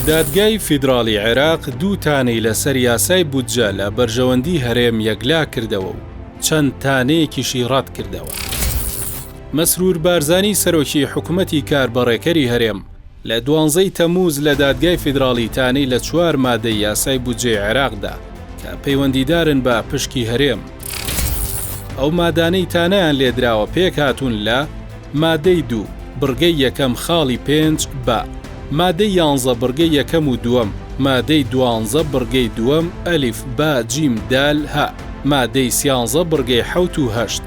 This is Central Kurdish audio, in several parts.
دادگای فیدراڵی عێراق دوو تانەی لەسەر یاسای بودجە لە بەرژەوەندی هەرێم یەکلا کردەوە و چەند تانەیەکیشی ڕەتکردەوە. مەسرور بارزانی سەرۆکی حکومەتی کاربەڕێکەری هەرێم لە دوانزەی تەمووز لە دادگای فیدراڵی تانەی لە چوار مادەی یاسای بودجەی عێراق دا کە پەیوەندیدارن بە پشکی هەرێم. ئەو مادانەی تانەیان لێدراوە پێکهاتوون لە، مادەی دوو، بڕگەی یەکەم خاڵی پێنج بە، مادەی یانزە بڕگەی یەکەم و دووەم، مادەی دوانزە بڕگەی دووەم ئەلیف با جیم دال هە، مادەی سیانزە بڕگەی حەوت و هەشت.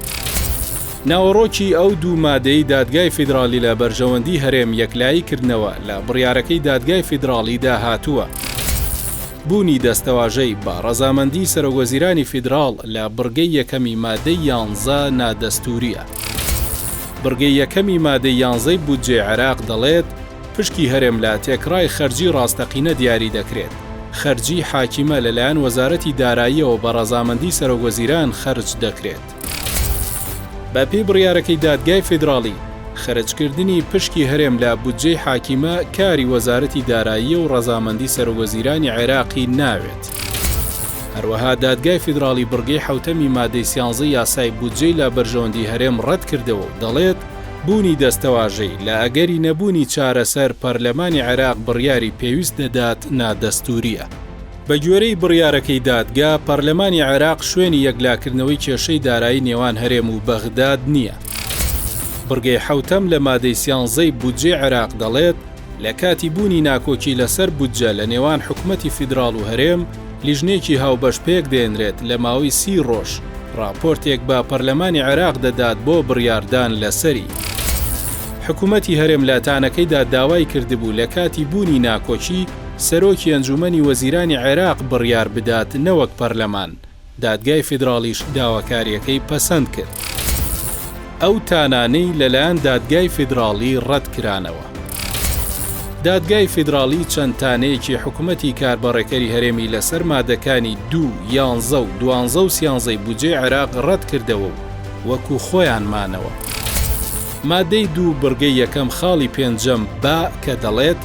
ناوەڕۆکی ئەو دوو مادەی دادگای فیدراڵی لە بەرژەوەندی هەرێم یەکلایی کردنەوە لە بڕیارەکەی دادگای فیدراڵیدا هاتووە. بوونی دەستەواژەی بە ڕەزامەندی سەرۆکوەزیرانی فیدراڵ لە بڕگەی یەکەمی مادەی یانزە نادەستوورییە. بڕگەی یەکەمی مادەی یانزەی بودجەی عێراق دەڵێت، پشکی هەرێم لە تێکڕای خەرجی ڕاستەقینە دیاری دەکرێت، خەرجیی حاکیمە لەلایەن وەزارەتی داراییەوە بە ڕەزامەندی سەرۆکوەزیران خەرج دەکرێت. بەپێی بڕیارەکەی دادگای فیدراڵی، خەرجکردنی پشکی هەرێم لە بودجەی حاکیمە کاری وەزارەتی داراییە و ڕەزامەندی سەرۆکوەزیرانی عێراقی ناوێت. هەروەها دادگای فیدراڵی بڕگەی حەوتەمی مادەی سیانزەی یاسای بودجەی لە بەرژەوەندی هەرێم ڕەتکردەوە و دەڵێت، بوونی دەستەواژەی، لە ئەگەری نەبوونی چارەسەر پەرلەمانی عێراق بڕیاری پێویست دەدات نادەستوورییە. بەگوێرەی بڕیارەکەی دادگا، پەرلەمانی عێراق شوێنی یەکلاکردنەوەی کێشەی دارایی نێوان هەرێم و بەغداد نییە. بڕگەی حەوتەم لە مادەی سیانزەی بودجەی عێراق دەڵێت، لە کاتی بوونی ناکۆکی لەسەر بودجە لە نێوان حکومەتی فیدراڵ و هەرێم، لیژنەیەکی هاوبەش پێکدەهێنرێت لە ماوەی سی ڕۆژ ڕاپۆرتێک بە پەرلەمانی عێراق دەدات بۆ بڕیاردان لەسەری. حکومەتی هەرێم لە تانەکەیدا داوای کردبوو لە کاتی بوونی ناکۆکی، سەرۆکی ئەنجوومەنی وەزیرانی عێراق بڕیار بدات نەوەک پەرلەمان، دادگای فیدراڵیش داواکارییەکەی پەسەند کرد. ئەو تانانەی لەلایەن دادگای فیدراڵی ڕەتکرانەوە. دادگای فیدراڵی چەند تانەیەکی حکومەتی کاربەڕێکەری هەرێمی لەسەر مادەکانی دوو، یانزە و دوانزە و سیانزەی بودجەی عێراق ڕەتکردەوە و وەکو خۆیان مانەوە. مادەی دوو بڕگەی یەکەم خاڵی پێنجەم بە کە دەڵێت،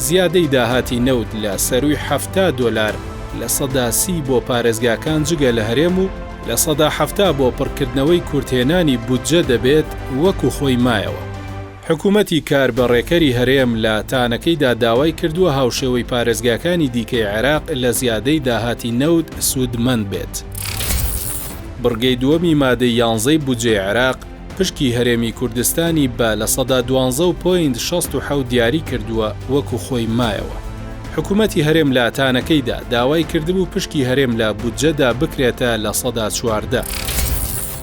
زیادەی داهاتی نەوت لە سەرووی 70 دۆلار 30% بۆ پارێزگاکان جگە لە هەرێم و 70% بۆ پڕکردنەوەی کورتهێنانی بودجە دەبێت وەکو خۆی مایەوە. حکومەتی کاربەڕێکەری هەرێم لە تانەکەیدا داوای کردووە هاوشێوەی پارێزگاکانی دیکەی عێراق لە زیادەی داهاتی نەوت سوودمەند بێت. بڕگەی دووەمی مادەی یانزەی بودجەی عێراق پشکی هەرێمی کوردستانی بە 12% و point 67 دیاری کردووە وەکو خۆی مایەوە. حکومەتی هەرێم لە تانەکەیدا داوای کردبوو پشکی هەرێم لە بودجەدا بکرێتە 14%.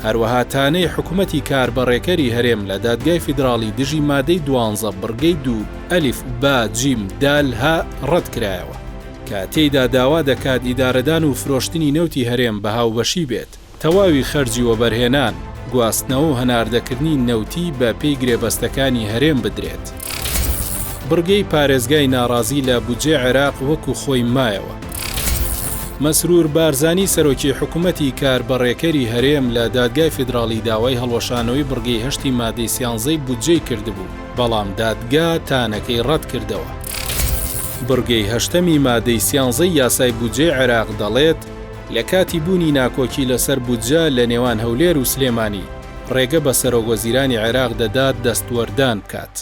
هەروەها تانەی حکومەتی کاربەڕێکەری هەرێم لە دادگای فیدراڵی دژی مادەی دوانزە بڕگەی دوو ئەلیف با جیم دال هە ڕەتکرایەوە کە تێیدا داوا دەکات ئیدارەدان و فرۆشتنی نەوتی هەرێم بە هاوبەشی بێت. تەواوی خەرجی وەبەرهێنان، گواستنەوە و هەناردەکردنی نەوتی بە پێی گرێبەستەکانی هەرێم بدرێت. بڕگەی پارێزگای ناڕازی لە بودجەی عێراق وەکو خۆی مایەوە. مەسرور بارزانی سەرۆکی حکومەتی کاربەڕێکەری هەرێم لە دادگای فیدراڵی داوای هەڵوەشانەوەی بڕگەی هەشتی مادەی سیانزەی بودجەی کردبوو، بەڵام دادگا تانەکەی ڕەتکردەوە. بڕگەی هەشتەمی مادەی سیانزەی یاسای بودجەی عێراق دەڵێت، لە کاتی بوونی ناکۆکی لەسەر بودجە لە نێوان هەولێر و سلێمانی، ڕێگە بە سەرۆکوەزیرانی عێراق دەدات دەستوەردان بکات.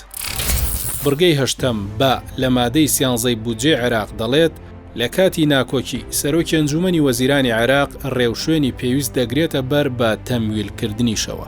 بڕگەی هەشتەم، بە، لە مادەی سیانزەی بودجەی عێراق دەڵێت، لە کاتی ناکۆکی، سەرۆکی ئەنجوومەنی وەزیرانی عێراق ڕێوشوێنی پێویست دەگرێتە بەر بە تەمویلکردنیشەوە.